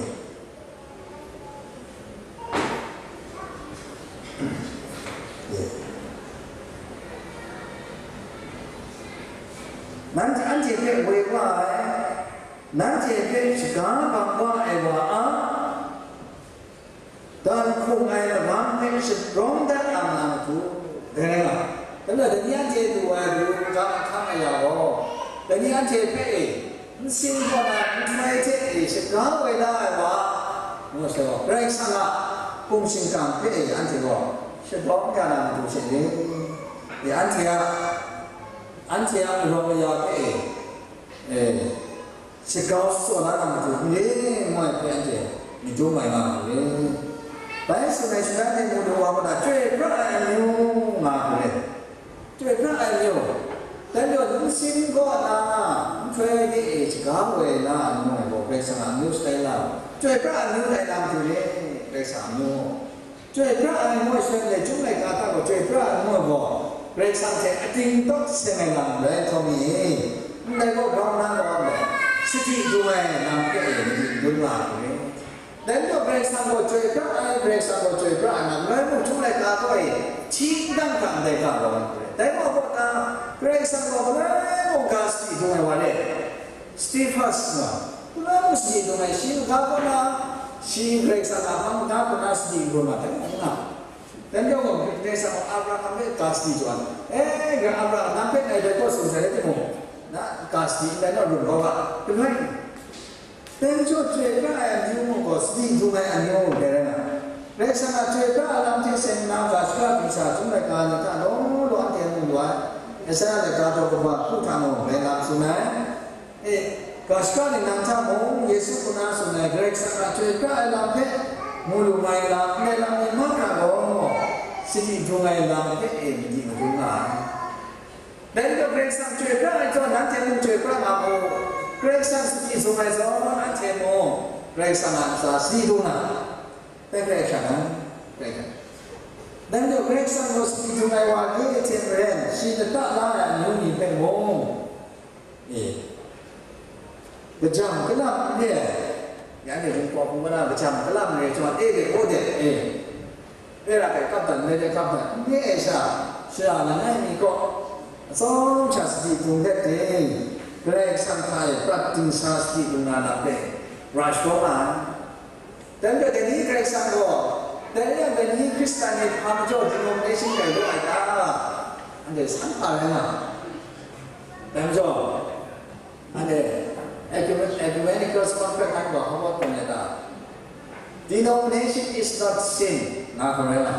Nanhte anhte hpe woi wa ai, nanhte hpe shaga bang wa ai wa a, dan hkrung ai magam hpe shaprawng dat ang na matu, dai rai nga. Dai majaw, dai ni anhte lu ai daru magam ahkang aya gaw, dai ni anhte hpe e, nsin kaw na nhtoi hte e shaga woi la ai wa, ngu sai gaw, Karai Kasang a hkum shingkang hpe e anhte gaw shabawng ya na matu she ni? E, anhte a, anhte a arawng aya hpe e, E, shagau tsaw la na matu n re, ngu ai hpe anhte myit dum ai nga mu re. Bai tsun ai shaloi anhte mu lu wa, chyoi pra ai amyu nga mu re. Chyoi pra ai amyu, dai majaw nsin kaw na, nhtoi de e shaga woi na, ngu ai gaw, Karai Kasang a amyu shatai la, chyoi pra ai amyu tai na matu re, Karai Kasang a amyu. Chyoi pra ai ngu ai shaloi, chyum laika hta gaw chyoi pra ai ngu ai gaw, Karai Kasang hte ating tawt seng ai lam rai htaw mi e, ndai gaw grau na gaw ndai, sadi dung ai lam hpe e madi dun nga ai hku re. Dai majaw Karai Kasang gaw chyoi pra ai, Karai Kasang gaw chyoi pra ai, nang rai mung chyum laika hta e hti n dang hkra ndai ga rawng ai hku re. Dai gaw, gaw na, Karai Kasang gaw galoi mung ga sadi dung ai wa re. Stefanus nga, galoi mung sadi dung ai, shi ga kaw na, shi Karai Kasang a hpang da kaw na sadi dung ai, dai mung nga. Dai majaw gaw, Karai Kasang gaw Abraham hpe ga sadi jaw ai, e, Abraham, nang hpe ngai dai gaw tsun sai rai timung, na ga sadi ndai naw rum kau ga, galoi. Dai majaw chyoi pra ai amyu mung gaw, sadi dung ai amyu dai rai nga ai. Karai Kasang a chyoi pra ai lam hte seng nna, ga shaka bingsa, chyum laika ni hta law law anhte mu lu ai. Esaia laika daw kaba hku hta mung dai lam tsun ai. E, ga shaka ningnan hta mung, Yesu hku na tsun ai, Karai Kasang a chyoi pra ai lam hpe mu lu mai lam, ndai lam ni mahkra gaw, sadi dung ai lam hpe e madi madun nga ai. Dai majaw Karai Kasang chyoi pra ai zawn, nanhte mung chyoi pra nga mu. Karai Kasang sadi dung ai zawn, nanhte mung Karai Kasang a ntsa sadi dung na, dai hpe hkrat ai, dai hpe. Dai majaw Karai Kasang gaw sadi dung ai wa ni hte maren, shi lata la ai amyu ni hpe mung, e, kajam kalam n re ai, ya ni Jinghpaw hpung na kajam kalam n re ai chyawm, e de, o de, e, Rai ra ai, kap dat n rai ai, kap dat n re ai sha, shara langai mi kaw, atsawm sha sadi bunglet de, Karai Kasang hta e prat dingsa sadi bungla na hpe, ra sharawng nga ai. Dai majaw, dai ni Karai Kasang gaw, dai rai yang, dai ni Hkristan ni hpa majaw denomination rai lu ai ta? Anhte san hpa rai nga ai. Dai majaw, anhte Ecumen-, Ecumenical Compact ngu ai gaw hpa baw tawn ai ta? Denomination is not sin, nga hkrum rai nga.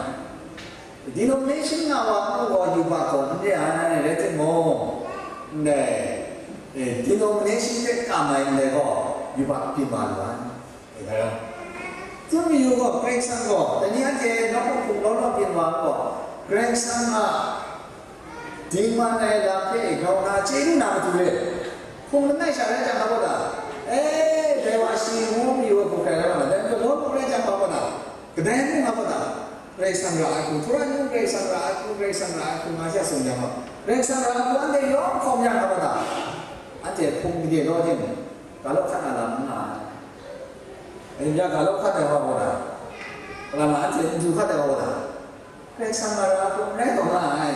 Denomination nga wa ngu gaw yubak gaw n re ai, rai timung, ndai, eh, denomination hte kam ai ndai gaw yubak byin wa lu ai. Rai nga. Chyum yu gaw, Karai Kasang gaw, dai ni anhte nawku hpung law law byin wa gaw, Karai Kasang a dingman ai lam hpe grau na chye lu na matu re. Hpung langai sha rai jang, nga gaw da, e, dai wa shi ngu mayu ai hku hkrai rai wa na, dai majaw, nawku rai jang, nga gaw da, kadai mung nga gaw da, Karai Kasang ra ai hku, Hkristu Karai Kasang ra ai hku, Karai Kasang ra ai hku, nga shi a tsun jang gaw, Karai Kasang ra ai hku anhte yawng hkawm yang nga gaw da, anhte hpung gade law tim, ga law hkat na lam n nga ai. Ayin ya ga law hkat ai wa gaw da, kalam a anhte n du hkat ai wa gaw da, Karai Kasang a ra hku n rai taw nga ai.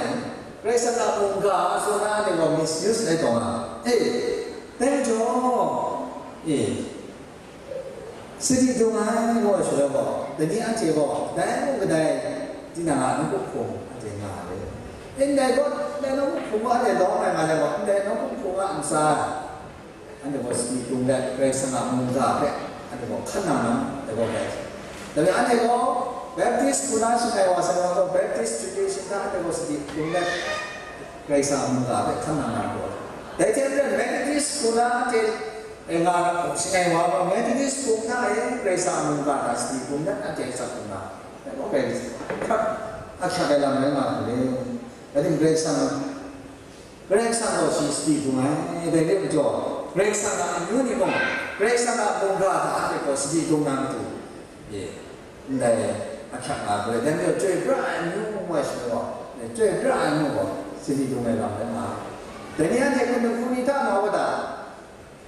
Karai Kasang a mungga a tsun na anhte gaw misuse rai taw nga ai. E, dai majaw, e, sadi dung ai ngu ai shaloi gaw, dai ni anhte gaw, dai mung kadai, tinang a nawku hpung anhte nga ai. Ndai gaw, ndai nawku hpung gaw anhte lawm ai nga ai gaw, ndai nawku hpung a ntsa, anhte gaw sadi bunglet, Karai Kasang a mungga hpe anhte gaw hkan nang nang, dai gaw rai. Dai anhte gaw Baptist hku na shangai wa sai wa gaw, Baptist tradition hta anhte gaw sadi bunglet, Karai Kasang a mungga hpe hkan nang nang gaw. Dai hte maren Methodist hku na anhte, eh, nga shangai wa gaw, Methodist hku na e Karai Kasang a mungga hta sadi bunglet anhte a tsap hku na, dai gaw rai, ahkyak ai lam rai nga hku le. Dai ting Karai Kasang Karai Kasang gaw shi sadi bung ai, dai re ai majaw, Karai Kasang a amyu ni mung, Karai Kasang a mungga hta anhte gaw sadi bung na matu, e, ndai ahkyak nga ai, dai majaw chyoi pra ai amyu ngu ai shaloi gaw, chyoi pra ai amyu gaw, sadi bung ai lam rai nga ai. Dai ni anhte hkum dinghku ni hta nga wa da,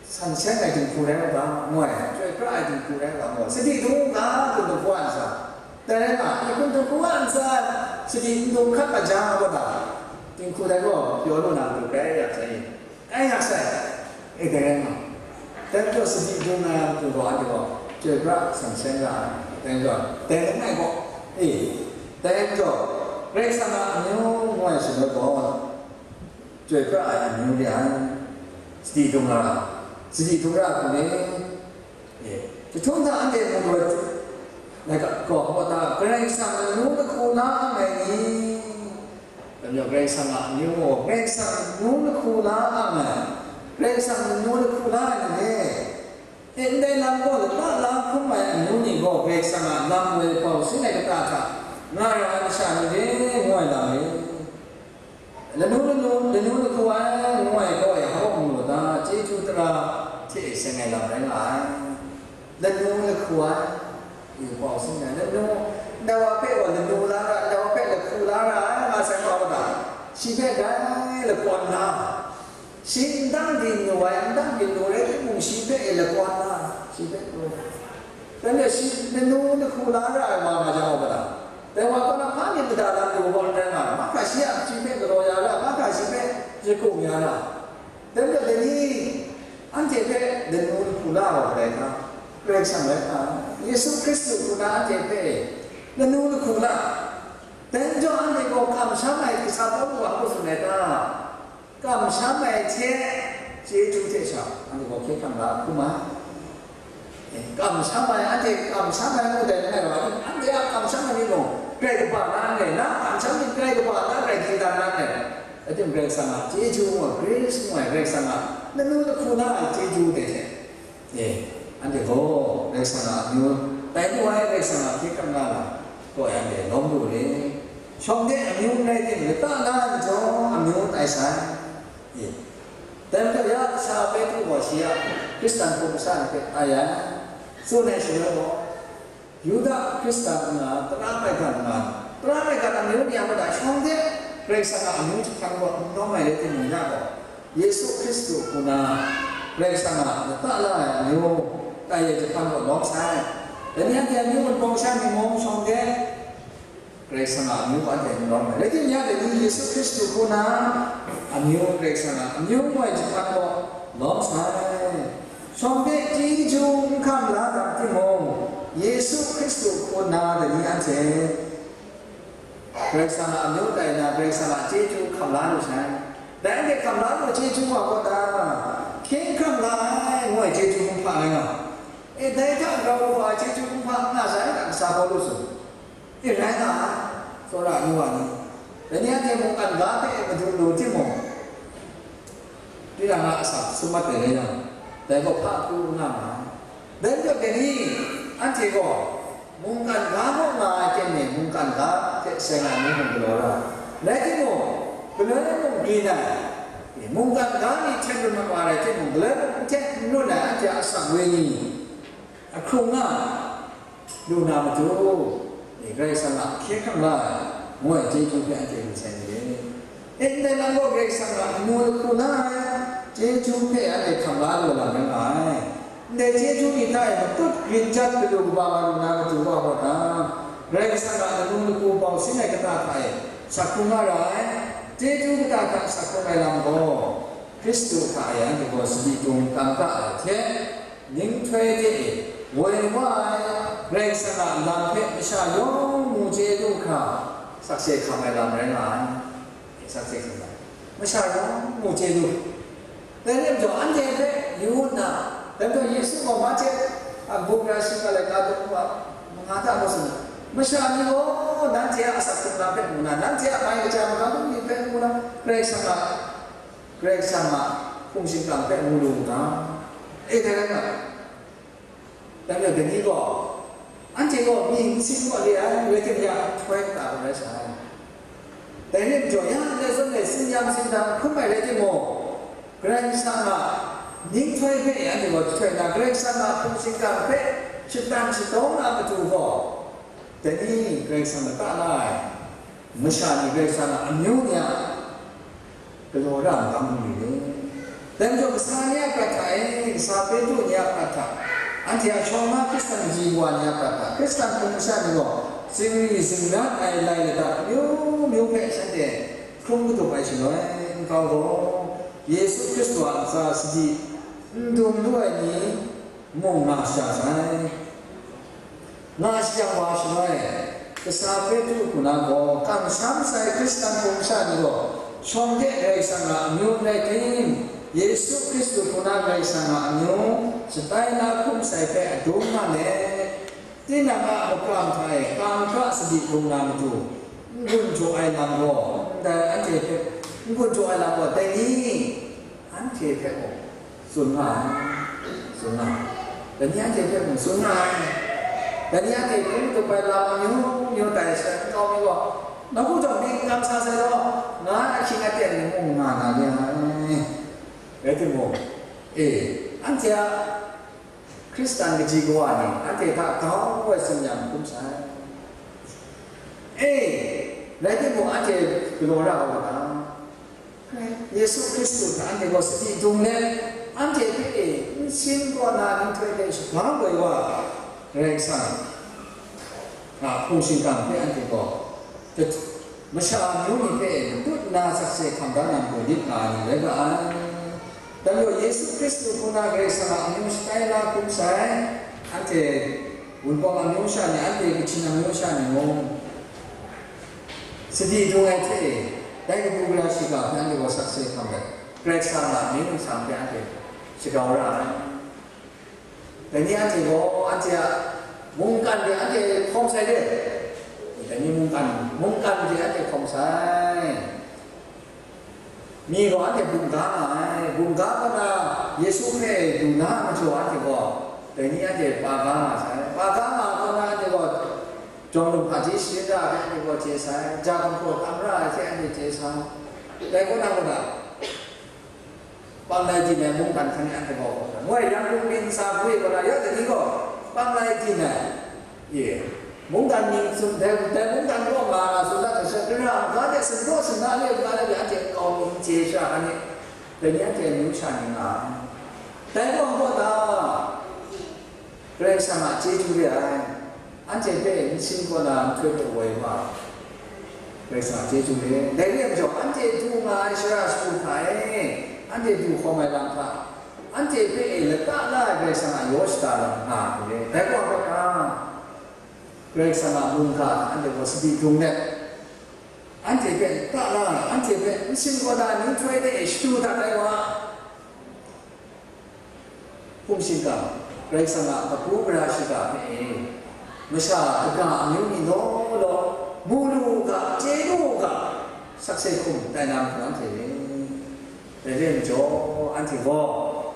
San seng ai dinghku rai u ga, ngu ai, chyoi pra ai dinghku rai u ga, ngu ai, sadi dung u ga, hkum dinghku a ntsa. Dai rai nga, hkum dinghku a ntsa, sadi n dung hkat maja, ngu ga, dinghku dai gaw, pyaw lu na matu rai ya sai, rai ya sai, e, dai rai nga. Dai majaw sadi dung na matu gaw, anhte gaw, chyoi pra san seng ra ai, dai majaw, dai langai gaw, e, dai majaw, Karai Kasang a amyu ngu ai shaloi gaw, Chyoi pra ai amyu re ai, sadi dung ra, sadi dung ra hku ni? E, jahtum hta anhte mu lu ai, laika, gaw, gaw ta, Karai Kasang a nu lahku la ang ai ni? Dai majaw Karai Kasang a amyu gaw, Karai Kasang a nu lahku la ang ai, Karai Kasang lanu lahku la ai ni re, e, ndai lam gaw lata la hkrum ai amyu ni gaw Karai Kasang a lam woi bau sin ai kata hta nga ra ai masha ni re, ngu ai lam re. Lanu, lanu, lanu lahku ai, ngu ai gaw e, hawng mu ta, chyeju tara hte seng ai lam rai nga ai. Lanu lahku ai, yu bau sin ai, lanu, ndai wa hpe gaw lanu la ra, ndai wa hpe lahku la ra ai, nga sai wa ta, shi hpe dai lakawn na, shi n dang di nu ai, n dang di nu rai timung, shi hpe e lakawn na, shi hpe pru. Dai majaw shi lanu lahku la ra ai wa nga jang, wa ta, dai wa kaw na hpa myit mada lam yu wa n rai nga ai, mahkra shi a shi hpe galaw ya ra, mahkra shi hpe jahkum ya ra. Dai majaw dai ni, anhte hpe lanu lahku la ai wa kadai hka? Karai Kasang rai hka? Yesu Hkristu hku na anhte hpe lanu lahku la. Dai majaw anhte gaw kamsham ai hte sa Pawlu wa hku tsun ai ta? Kamsham ai hte chyeju hte sha, anhte gaw hkye hkrang la hkrum ai. E, kamsham ai, anhte kamsham ai ngu dai langai wa, anhte a kamsham ai ni mung, grai kaba na n rai, na kamsham ni grai kaba na, grai ging dan na n rai. Rai timung, Karai Kasang a chyeju ngu ai, grace ngu ai, Karai Kasang a lanu lahku la ai chyeju dai hte, e, anhte gaw Karai Kasang a amyu tai lu ai, Karai Kasang a hkye hkrang la ai, kaw ai anhte lawm lu re. Shawng de amyu n rai tim, lata la ai majaw amyu tai sai. E, dai majaw ya kasha Petru gaw shi a Hkristan hpung masha ni hpe ai ai, tsun ai shaloi gaw, Yuda Hkristan nna, tara maigan nna, tara maigan amyu ni a mada shawng de Karai Kasang a amyu jahpan gaw n lawm ai rai timung, ya gaw, Yesu Hkristu hku na Karai Kasang a lata la ai amyu tai ai jahpan gaw lawm sai. Dai ni anhte amyu wunpawng sha ni mung shawng de Karai Kasang a amyu anhte n lawm ai. Rai timung, ya dai ni Yesu Hkristu hku na amyu, Karai Kasang a amyu ngu ai jahpan gaw lawm sai. Shawng de chyeju n hkam la dang timung, Yesu Hkristu hku na dai ni anhte Karai Kasang a amyu tai na, Karai Kasang a chyeju hkam la lu sai. Dai anhte hkam la lu chyeju wa gaw ta, hkye hkrang la ai ngu ai chyeju hkum hpa rai nga. E, dai hta grau kaba ai chyeju hkum hpa n nga sai, kasa Pawlu tsun. E, rai nga ai, tsawra ai nu wa ni. Dai ni anhte mungkan ga hpe madu lu timung, tinang a asak sum mat ai rai yang, dai gaw hpa hkru n nga ma ai. Dai majaw dai ni, anhte gaw mungkan ga mung nga ai hte mungkan ga hte seng ai ni mung galaw ra ai. Rai timung, galoi mung byin ai, mungkan ga ni hten run mat wa rai timung, galoi mung n hten n run ai anhte a asak wenyi, ahkrung nga lu na matu, Karai Kasang a hkye hkrang la ai, ngu ai chyeju hpe anhte lu sai ni re. E, ndai lam gaw Karai Kasang a lanu lahku la ai chyeju hpe anhte hkam la lu lam rai nga ai. Ndai chyeju ni hta e matut grin jat galu kaba wa lu na matu wa gaw ta, Karai Kasang a lanu lahku bau sin ai kata hta e sak hkrung nga ra ai, chyeju kata hta sak hkrung ai lam gaw, Hkristu hta e anhte gaw sadi dung kangka ai hte, ninghtoi de e woi wa ai Karai Kasang a lam hpe masha yawng mu chye lu hkra, sakse hkam ai lam rai nga ai. Sakse hkam ai, masha yawng mu chye lu. Dai rai majaw, anhte hpe yu nna, dai majaw Yesu gaw Mahte a bum ra shi nga laika dum wa manga hta gaw tsun ai, masha ni gaw nanhte a asak hkrung lam hpe mu na, nanhte a mai kaja magam bungli hpe mu na, Karai Kasang a Karai Kasang a hpung shingkang hpe mu lu u ga? E, dai rai nga, dai majaw dai ni gaw, anhte gaw myi n sin gaw re ai, rai timung, ya nhtoi kata gaw rai sa ai. Dai rai majaw, ya ndai zawn e tsin-yam tsindang hkrum ai rai timung, Karai Kasang a ninghtoi hpe anhte gaw jahtoi nna, Karai Kasang a hpung shingkang hpe shatan shatawng na matu gaw, dai ni Karai Kasang lata la ai, masha ni Karai Kasang a amyu ni a galaw ra magam lu ni re. Dai majaw kasa ni a prat hta e, kasa Petru ni a prat hta, anhte a shawng na Hkristan kaji wa ni a prat hta, Hkristan hpung masha ni gaw zingri zingrat ai lai ladat amyu myu hpe shanhte hkrum katup ai shaloi, nkau gaw Yesu Hkristu a ntsa sadi n dum lu ai ni mung nga shaja sai. Nga shajang wa shaloi, kasa Petru hku na gaw, kamsham sai Hkristan hpung masha ni gaw, shawng de Karai Kasang a amyu n rai tim, Yesu Hkristu hku na Karai Kasang a amyu shatai na hkum sai hpe adum nga let, tinang a makam hta e kangka sadi hkrung na matu, n-gun jaw ai lam gaw, ndai anhte hpe, n-gun jaw ai lam gaw, dai ni, anhte hpe gaw, Tsun nga ai, tsun nga ai. Dai ni anhte hpe mung tsun nga ai. Dai ni anhte hkrum htup ai lam amyu myu tai sai, nkau mi gaw, nawku jawng myit n kam sa sai law, nga ai ahkying aten ni mung nga na re ai. Rai timung, e, anhte a Hkristan kaji kawa ni anhte hta grau ai tsin-yam hkrum sai. E, rai timung, anhte galaw ra ai wa ta? Yesu Hkristu hta anhte gaw sadi dung let, anhte hpe e nsin kaw na nhtoi hte shaga woi wa, Karai Kasang a hpung shingkang hpe anhte gaw, masha amyu ni hpe e matut nna sakse hkam da na majaw lit nga ai ni rai nga ai. Dai majaw Yesu Hkristu hku na Karai Kasang a amyu shatai na hkrum sai, anhte Wunpawng amyu sha ni, anhte Kachin amyu sha ni mung, sadi dung ai hte e, dai kabu gara shiga hpe anhte gaw sakse hkam let, Karai Kasang a myit nsang hpe anhte shagau ra ai. Dai ni anhte gaw anhte a mungkan de anhte hkawm sai de, dai ni mungkan, mungkan de anhte hkawm sai. Mi gaw anhte bum ga nga ai, bum ga kaw na Yesu hpe du na majaw anhte gaw, dai ni anhte pa ga nga sai, pa ga nga kaw na anhte gaw, jawng lung hpaji sharin ra ai hte anhte gaw chye sai, ja gumhpraw tam ra ai hte anhte chye sai, dai kaw na kaw na, pam lai di ai mungkan hkan e anhte gaw, moi yang hkungpin sa hku e kaw na, ya dai ni gaw, pam lai di ai, Ye, mungkan mying tsun dai, dai mungkan kaw nga nga tsun dat ai sha, tinang ga de, sumdaw sumna le, ga de, anhte nkau mi n chye sha, ani, dai ni anhte amyu sha ni nga ai. Dai gaw, gaw ta, Karai Kasang a chyeju re ai, anhte hpe nsin kaw na nhtoi hpe woi wa, Karai Kasang a chyeju re. Dai re ai majaw, anhte du nga ai shara shagu hta e, anhte du hkawm ai lam hta, anhte hpe e lata la ai Karai Kasang a yaw shada lam nga ai hku re. Dai gaw, gaw ta, Karai Kasang a mungga anhte gaw sadi dung let, anhte hpe lata la ai, anhte hpe nsin kaw na nhtoi de shadu dat ai wa, hpung shingkang, Karai Kasang a kabu gara shiga hpe e, masha kaga amyu ni law law, mu lu u ga, chye lu u ga, sakse hkum tai na matu anhte re. Dai re ai majaw, anhte gaw,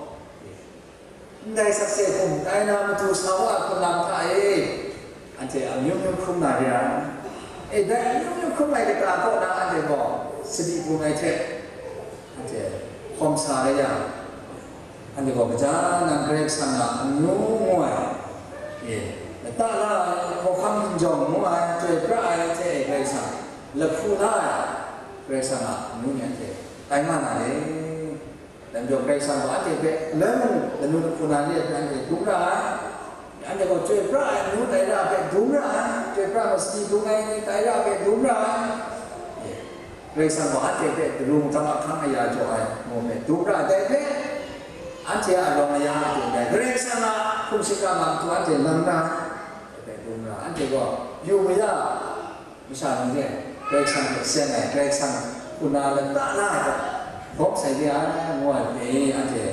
ndai sakse hkum tai na matu sa wa ai hpunlam hta e, anhte amyu myu hkrum na re ai. E, dai amyu myu hkrum ai kata kaw na anhte gaw sadi bung ai hte, anhte hkawm sa ai yang, anhte gaw kaja nan Karai Kasang a amyu ngu ai, e, lata la ai, hkawhkam hkinjawng ngu ai, chyoi pra ai hte Karai Kasang lahpu la ai, Karai Kasang a amyu ni anhte tai nga na re. Dai majaw Karai Kasang gaw anhte hpe loi mung lanu lahpu na re ai hpe anhte dum ra ai. Anhte gaw chyoi pra ai anu tai ra ai hpe dum ra ai. Chyoi pra masadi dung ai ni tai ra ai hpe dum ra ai. Karai Kasang gaw anhte hpe daru matam ahkang aya jaw ai mung hpe dum ra ai. Dai hpe anhte a arawng aya a dum ai Karai Kasang a hpung shingkang a matu anhte lang na ai. Dai hpe dum ra ai. Anhte gaw yu maya, masha ni hte Karai Kasang hte seng ai, Karai Kasang hku na lata la ai hta, bawk sai de ai, ngu ai hpe anhte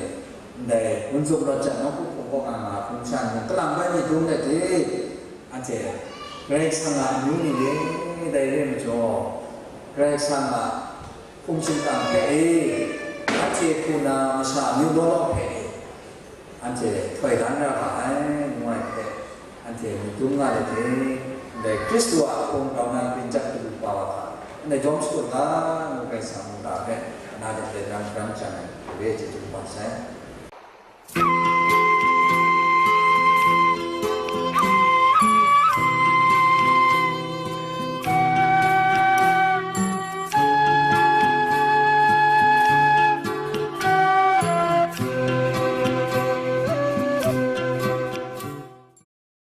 ndai Wunzum rawt jang nawku hpung kaw nga nga hpung sha ni kalang bai mi dum let e, anhte Karai Kasang a amyu ni re, dai re ai majaw, Karai Kasang a hpung shingkang hpe e, anhte hku na masha amyu law law hpe e, anhte htoi dan ra ga ai, ngu ai hpe, anhte myit dum nga let e, ndai Hkristu a hpung grau na pyin jat kalu pa wa hta, ndai jawm shakut ga, ngu Karai Kasang mungga hpe, ana de hte ram hkaran jan ai, re chyeju kaba sai.